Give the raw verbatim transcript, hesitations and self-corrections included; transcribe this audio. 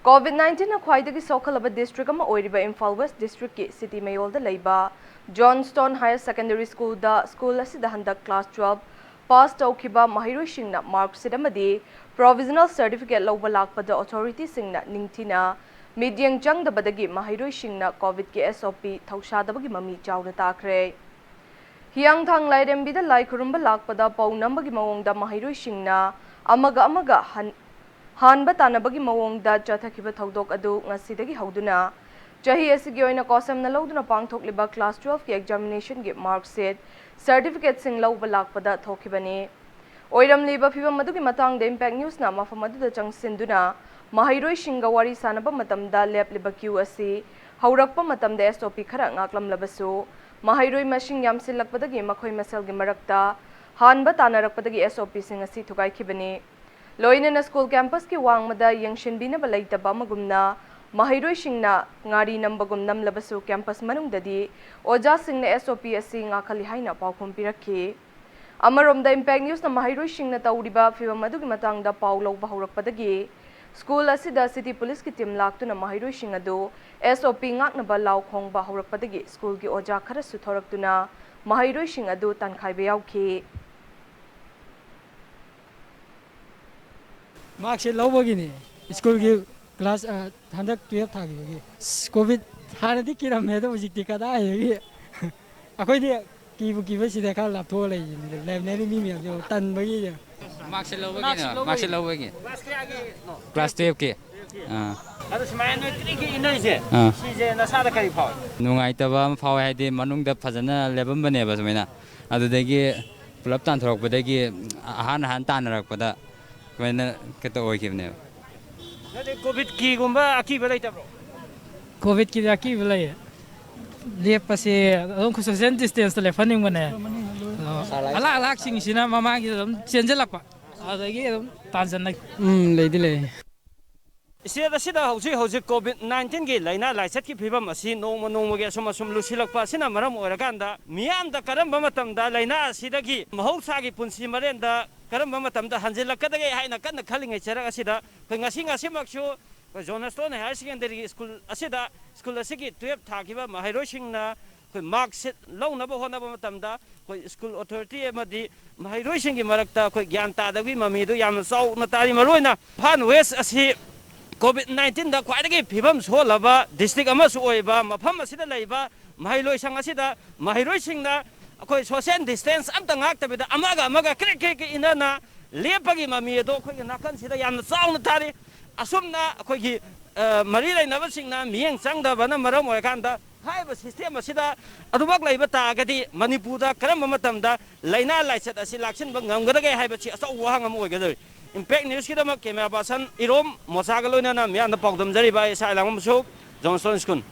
COVID nineteenꯅ ꯈ꯭ꯋꯥꯏꯗꯒꯤ ꯁꯣꯛꯍꯜꯂꯕ district ꯑꯃ ꯑꯣꯏꯔꯤꯕ ꯏꯝꯐꯥꯜ West districtꯀꯤ city ꯃꯌꯣꯜꯗ ꯂꯩꯕ Johnstone Higher Secondary Schoolꯗ school ꯑꯁꯤꯗ ꯍꯟꯗꯛ class twelve pass ꯇꯧꯈꯤꯕ ꯃꯍꯩꯔꯣꯏꯁꯤꯡꯅ mark sheet ꯑꯃꯗꯤ provisional certificate ꯂꯧꯕ ꯂꯥꯛꯄꯗ authorityꯁꯤꯡꯅ ꯅꯤꯡꯊꯤꯅ ꯃꯤꯠꯌꯦꯡ ꯆꯪꯗꯕꯗꯒꯤ ꯃꯍꯩꯔꯣꯏꯁꯤꯡꯅ COVIDꯀꯤ SOP ꯊꯧꯁꯥꯗꯕꯒꯤ ꯃꯃꯤ ꯆꯥꯎꯅ ꯇꯥꯈ꯭ꯔꯦ꯫ ꯍꯤꯌꯥꯡꯊꯥꯡ ꯂꯥꯏꯔꯦꯝꯕꯤꯗ ꯂꯥꯏ ꯈꯨꯔꯨꯝꯕ ꯂꯥꯛꯄꯗ ꯄꯥꯎ ꯅꯝꯕꯒꯤ ꯃꯑꯣꯡꯗ ꯃꯍꯩꯔꯣꯏꯁꯤꯡꯅ ꯑꯃꯒ ꯑꯃꯒ ꯍꯟ-, ꯍꯥꯟꯕ ꯇꯥꯟꯅꯕꯒꯤ ꯃꯑꯣꯡꯗ ꯆꯠꯊꯈꯤꯕ ꯊꯧꯗꯣꯛ ꯑꯗꯨ ꯉꯁꯤꯗꯒꯤ ꯍꯧꯗꯨꯅ ꯆꯍꯤ ꯑꯁꯤꯒꯤ ꯑꯣꯏꯅ ꯀꯣꯁꯝꯅ ꯂꯧꯗꯨꯅ ꯄꯥꯡꯊꯣꯛꯂꯤꯕ class twelveꯀꯤ examinationꯒꯤ mark sheet, certificateꯁꯤꯡ ꯂꯧꯕ ꯂꯥꯛꯄꯗ ꯊꯣꯛꯈꯤꯕꯅꯤ꯫ ꯑꯣꯏꯔꯝꯂꯤꯕ ꯐꯤꯚꯝ ꯑꯗꯨꯒꯤ ꯃꯇꯥꯡꯗ Impact Newsꯅ ꯃꯐꯝ ꯑꯗꯨꯗ ꯆꯪꯁꯤꯟꯗꯨꯅ ꯃꯍꯩꯔꯣꯏꯁꯤꯡꯒ ꯋꯥꯔꯤ ꯁꯥꯅꯕ ꯃꯇꯝꯗ ꯂꯦꯞꯂꯤꯕ queue ꯑꯁꯤ ꯍꯧꯔꯛꯄ ꯃꯇꯝꯗ SOP ꯈꯔ ꯉꯥꯛꯂꯝꯂꯕꯁꯨ, ꯃꯍꯩꯔꯣꯏ ꯃꯁꯤꯡ ꯌꯥꯝꯁꯤꯜꯂꯛꯄꯗꯒꯤ ꯃꯈꯣꯏ ꯃꯁꯦꯜꯒꯤ ꯃꯔꯛꯇ ꯍꯥꯟꯕ ꯇꯥꯟꯅꯔꯛꯄꯗꯒꯤ SOPꯁꯤꯡ ꯑꯁꯤ ꯊꯨꯒꯥꯏꯈꯤꯕꯅꯤ꯫ ꯂꯣꯏꯅꯅ school campusꯀꯤ ꯋꯥꯡꯃꯗ ꯌꯦꯡꯁꯤꯟꯕꯤꯅꯕ ꯂꯩꯇꯕ ꯑꯃꯒꯨꯝꯅ ꯃꯍꯩꯔꯣꯏꯁꯤꯡꯅ ꯉꯥꯔꯤ ꯅꯝꯕꯒꯨꯝ ꯅꯝꯂꯕꯁꯨ campus ꯃꯅꯨꯡꯗꯗꯤ ꯑꯣꯖꯥꯁꯤꯡꯅ SOP ꯑꯁꯤ ꯉꯥꯛꯍꯜꯂꯤ ꯍꯥꯏꯅ ꯄꯥꯎꯈꯨꯝ ꯄꯤꯔꯛꯈꯤ꯫ ꯑꯃꯔꯣꯝꯗ Impact Newsꯅ ꯃꯍꯩꯔꯣꯏꯁꯤꯡꯅ ꯇꯧꯔꯤꯕ ꯐꯤꯚꯝ ꯑꯗꯨꯒꯤ ꯃꯇꯥꯡꯗ ꯄꯥꯎ ꯂꯧꯕ ꯍꯧꯔꯛꯄꯗꯒꯤ school ꯑꯁꯤꯗ city policeꯀꯤ team ꯂꯥꯛꯇꯨꯅ ꯃꯍꯩꯔꯣꯏꯁꯤꯡ ꯑꯗꯨ SOP ꯉꯥꯛꯅꯕ ꯂꯥꯎ ꯈꯣꯡꯕ ꯍꯧꯔꯛꯄꯗꯒꯤ schoolꯒꯤ ꯑꯣꯖꯥ ꯈꯔꯁꯨ ꯊꯣꯔꯛꯇꯨꯅ ꯃꯍꯩꯔꯣꯏꯁꯤꯡ ꯑꯗꯨ ꯇꯥꯟꯈꯥꯏꯕ ꯌꯥꯎꯈꯤ꯫ Mark sheet ꯂꯧꯕꯒꯤꯅꯤ꯫ Schoolꯒꯤ class, ꯑ, ꯍꯟꯗꯛ twelve ꯊꯥꯈꯤꯕꯒꯤ꯫ ꯑꯁ, COVID ꯍꯥꯟꯅꯗꯤ ꯀꯤꯔꯝꯃꯦ, ꯑꯗꯣ ꯍꯧꯖꯤꯛꯇꯤ ꯀꯗꯥꯏꯗꯒꯤ? ꯑꯩꯈꯣꯏꯗꯤ ꯀꯤꯕꯨ ꯀꯤꯕ ꯁꯤꯗ ꯈꯔ ꯂꯥꯞꯊꯣꯛꯑ ꯂꯩꯔꯤꯅꯤ, ꯂꯩꯕꯅꯦ ꯃꯤ ꯃꯌꯥꯝꯁꯦ ꯇꯟꯕꯒꯤ꯫ Mark sheet ꯂꯧꯕꯒꯤꯅ, mark sheet ꯂꯧꯕꯒꯤ꯫ Class twelveꯀꯤ꯫ ꯑꯥ꯫ ꯑꯗꯣ ꯁꯨꯃꯥꯏꯅ ꯅꯣꯏ ꯀ꯭ꯔꯤ ꯀ꯭ꯔꯤ ꯏꯟꯅꯔꯤꯁꯦ, ꯑꯥ꯫ ꯁꯤꯁꯦ ꯅꯁꯥꯗ ꯀꯔꯤ ꯐꯥꯎꯏ? ꯅꯨꯡꯉꯥꯏꯇꯕ ꯑꯃ ꯐꯥꯎꯋꯦ, ꯍꯥꯏꯗꯤ ꯃꯅꯨꯡꯗ ꯐꯖꯅ ꯂꯦꯞꯄꯝꯕꯅꯦꯕ ꯁꯨꯃꯥꯏꯅ, ꯑꯗꯨꯗꯒꯤ ꯄꯨꯂꯞ ꯇꯥꯟꯊꯣꯔꯛꯄꯗꯒꯤ ꯑꯍꯥꯟ ꯑꯍꯥꯟ ꯇꯥꯟꯅꯔꯛꯄꯗ ꯁꯨꯃꯥꯏꯅ ꯀꯩꯅꯣ ꯑꯣꯏꯈꯤꯕꯅꯦꯕ꯫ ꯅꯠꯇꯦ, COVIDꯀꯤꯒꯨꯝꯕ ꯑꯀꯤꯕ ꯂꯩꯇꯕ꯭ꯔꯣ? COVIDꯀꯤꯗꯤ ꯑꯀꯤꯕ ꯂꯩꯌꯦ꯫ ꯂꯦꯞꯄꯁꯦ ꯑꯗꯨꯝ social distance ꯂꯦꯞꯍꯟꯅꯤꯡꯕꯅꯦ꯫ ꯑꯗꯣ ꯑꯂꯥꯛ ꯑꯂꯥꯛꯁꯤꯡꯁꯤꯅ ꯃꯃꯥꯡꯒꯤꯗ ꯑꯗꯨꯝ ꯆꯦꯟꯁꯤꯜꯂꯛꯄ, ꯑꯗꯨꯗꯒꯤ ꯑꯗꯨꯝ ꯇꯥꯟꯁꯤꯟꯅꯈꯤ꯫ ꯎꯝ, ꯂꯩꯗꯤ ꯂꯩ꯫ State ꯑꯁꯤꯗ ꯍꯧꯖꯤꯛ ꯍꯧꯖꯤꯛ COVID nineteenꯒꯤ ꯂꯥꯏꯅꯥ ꯂꯥꯏꯆꯠꯀꯤ ꯐꯤꯕꯝ ꯑꯁꯤ ꯅꯣꯡꯃ ꯅꯣꯡꯃꯒꯤ ꯑꯁꯨꯝ ꯑꯁꯨꯝ ꯂꯨꯁꯤꯜꯂꯛꯄ ꯑꯁꯤꯅ ꯃꯔꯝ ꯑꯣꯏꯔꯀꯥꯟꯗ ꯃꯤꯌꯥꯝꯗ ꯀꯔꯝꯕ ꯃꯇꯝꯗ ꯂꯥꯏꯅꯥ ꯑꯁꯤꯗꯒꯤ ꯃꯍꯧꯁꯥꯒꯤ ꯄꯨꯟꯁꯤ ꯃꯔꯦꯟꯗ ꯀꯔꯝꯕ ꯃꯇꯝꯗ ꯍꯟꯖꯤꯜꯂꯛꯀꯗꯒꯦ ꯍꯥꯏꯅ ꯀꯟꯅ ꯈꯜꯂꯤꯉꯩ ꯆꯔꯛ ꯑꯁꯤꯗ ꯑꯩꯈꯣꯏ ꯉꯁꯤ ꯉꯁꯤꯃꯛꯁꯨ ꯑꯩꯈꯣꯏ ꯖꯣꯟ ꯁ꯭ꯇꯣꯟ ꯍꯥꯌꯔ ꯁꯦꯀꯦꯟꯗꯔꯤꯒꯤ ꯁ꯭ꯀꯨꯜ ꯑꯁꯤꯗ, ꯁ꯭ꯀꯨꯜ ꯑꯁꯤꯒꯤ ꯇꯨꯌꯦꯜꯞ ꯊꯥꯈꯤꯕ ꯃꯍꯩꯔꯣꯏꯁꯤꯡꯅ ꯑꯩꯈꯣꯏ ꯃꯥꯔꯛꯁꯤꯠ ꯂꯧꯅꯕ ꯍꯣꯠꯅꯕ ꯃꯇꯝꯗ ꯑꯩꯈꯣꯏ ꯁ꯭ꯀꯨꯜ ꯑꯣꯊꯣꯔꯤꯇꯤ ꯑꯃꯗꯤ ꯃꯍꯩꯔꯣꯏꯁꯤꯡꯒꯤ ꯃꯔꯛꯇ ꯑꯩꯈꯣꯏ ꯒ꯭ꯌꯥꯟ ꯇꯥꯗꯕꯒꯤ ꯃꯃꯤꯗꯨ ꯌꯥꯝꯅ ꯆꯥꯎꯅ ꯇꯥꯔꯤ꯫ ꯃꯔꯨꯑꯣꯏꯅ ꯏꯝꯐꯥꯜ ꯋꯦꯁ ꯑꯁꯤ ꯀꯣꯚꯤꯗ ꯅꯥꯏꯟꯇꯤꯟꯗ ꯈ꯭ꯋꯥꯏꯗꯒꯤ ꯐꯤꯕꯝ ꯁꯣꯜꯂꯕ ꯗꯤꯁꯇ꯭ꯔꯤꯛ ꯑꯃꯁꯨ ꯑꯣꯏꯕ ꯃꯐꯝ ꯑꯁꯤꯗ ꯂꯩꯕ ꯃꯍꯩꯂꯣꯏꯁꯪ ꯑꯁꯤꯗ ꯃꯍꯩꯔꯣꯏꯁꯤꯡꯅ ꯑꯩꯈꯣꯏ ꯁꯣꯁꯤꯌꯦꯜ ꯗꯤꯁꯇꯦꯟꯁ ꯑꯝꯇ ꯉꯥꯛꯇꯕꯤꯗ ꯑꯃꯒ ꯑꯃꯒ ꯀ꯭ꯔꯤꯛ ꯀ꯭ꯔꯤꯛ ꯀ꯭ꯔꯤꯛ ꯏꯟꯅꯅ ꯂꯦꯞꯄꯒꯤ ꯃꯃꯤ ꯑꯗꯣ ꯑꯩꯈꯣꯏꯒꯤ ꯅꯥꯀꯟꯁꯤꯗ ꯌꯥꯝꯅ ꯆꯥꯎꯅ ꯇꯥꯔꯤ꯫ ꯑꯁꯨꯝꯅ ꯑꯩꯈꯣꯏꯒꯤ, ꯑ, ꯃꯔꯤ ꯂꯩꯅꯕꯁꯤꯡꯅ ꯃꯤꯠꯌꯦꯡ ꯆꯪꯗꯕꯅ ꯃꯔꯝ ꯑꯣꯏꯔꯀꯥꯟꯗ ꯍꯥꯏꯔꯤꯕ ꯁꯤꯁꯇꯦꯝ ꯑꯁꯤꯗ ꯑꯗꯨꯃꯛ ꯂꯩꯕ ꯇꯥꯔꯒꯗꯤ ꯃꯅꯤꯄꯨꯔꯗ ꯀꯔꯝꯕ ꯃꯇꯝꯗ ꯂꯥꯏꯅꯥ ꯂꯥꯏꯆꯠ ꯑꯁꯤ ꯂꯥꯛꯁꯤꯟꯕ ꯉꯝꯒꯗꯒꯦ ꯍꯥꯏꯕꯁꯤ ꯑꯆꯧꯕ ꯋꯥꯍꯪ ꯑꯃ ꯑꯣꯏꯒꯗꯧꯔꯤ꯫ ꯏꯝꯄꯦꯛ ꯅ꯭ꯌꯨꯁꯀꯤꯗꯃꯛ ꯀꯦꯃꯦꯔꯥ ꯄꯥꯔꯁꯟ ꯏꯔꯣꯝ ꯃꯣꯆꯥꯒ ꯂꯣꯏꯅꯅ ꯃꯤꯌꯥꯝꯗ ꯄꯥꯎꯗꯝꯖꯔꯤꯕ ꯑꯩ ꯏꯁꯥ ꯏꯂꯥꯡꯕꯝ ꯁꯨꯛ, ꯖꯣꯟꯁꯇꯣꯟ ꯁ꯭ꯀꯨꯜ꯫